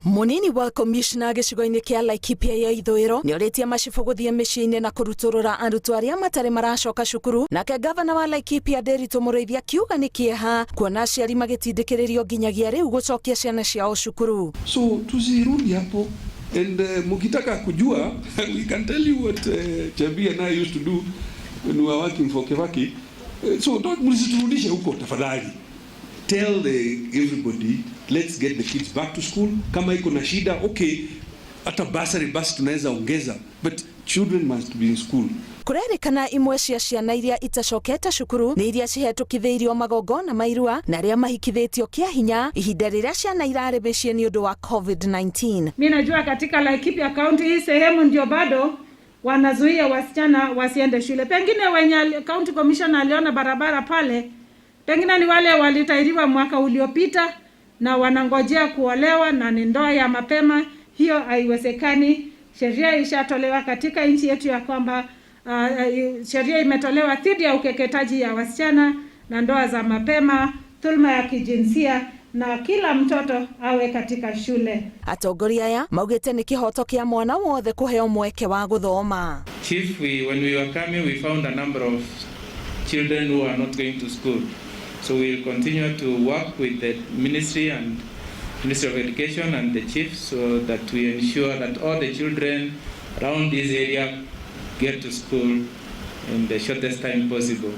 Munini wa komishna gĩcigo-inĩ kĩa Laikipia ya ithũĩro nĩorĩtie macibũ gũthiĩ mĩciĩ-inĩ na kũrutũrũra arutwo arĩa matarĩ maracoka cukuru. Nake gavana wa Laikipia Nderitu Mũrĩithi akiuga nĩ kĩeha kuona aciari magĩtindĩkĩrĩrio nginyagia rĩu gũcokia ciana ciao cukuru. So tusirudi hapo and mkitaka kujua, we can tell you what Chebi and I used to do when we were working for Kibaki. So don't, msiturudishe huko tafadhali. Tell everybody, let's get the kids back to school. Kama iko na shida, okay, hata bursary basi tunaweza ongeza, but children must be in school. Kurerĩkana imwe cia ciana iria itacokete cukuru nĩ iria cihetũkithĩirio magongona ma irua na arĩa mahikithĩtio kĩa hinya ihinda rĩrĩa ciana irarĩ mĩciĩ nĩ ũndũ wa COVID-19. Mi najua katika Laikipia County hii sehemu ndio bado wanazuia wasichana wasiende shule. Pengine wenye county commissioner aliona barabara pale, pengine ni wale walitairiwa mwaka uliopita na wanangojea kuolewa na ni ndoa ya mapema. Hiyo haiwezekani. Sheria ishatolewa katika nchi yetu ya kwamba sheria imetolewa dhidi ya ukeketaji ya wasichana na ndoa za mapema, dhulma ya kijinsia na kila mtoto awe katika shule. Atongoria aya maugĩte nĩ kĩhoto kĩa mwana wothe kũheo mweke wa gũthoma. Chief, when we were coming, we found a number of children who are not going to school. So we will continue to work with the ministry and Ministry of Education and the chief so that we ensure that all the children around this area get to school in the shortest time possible.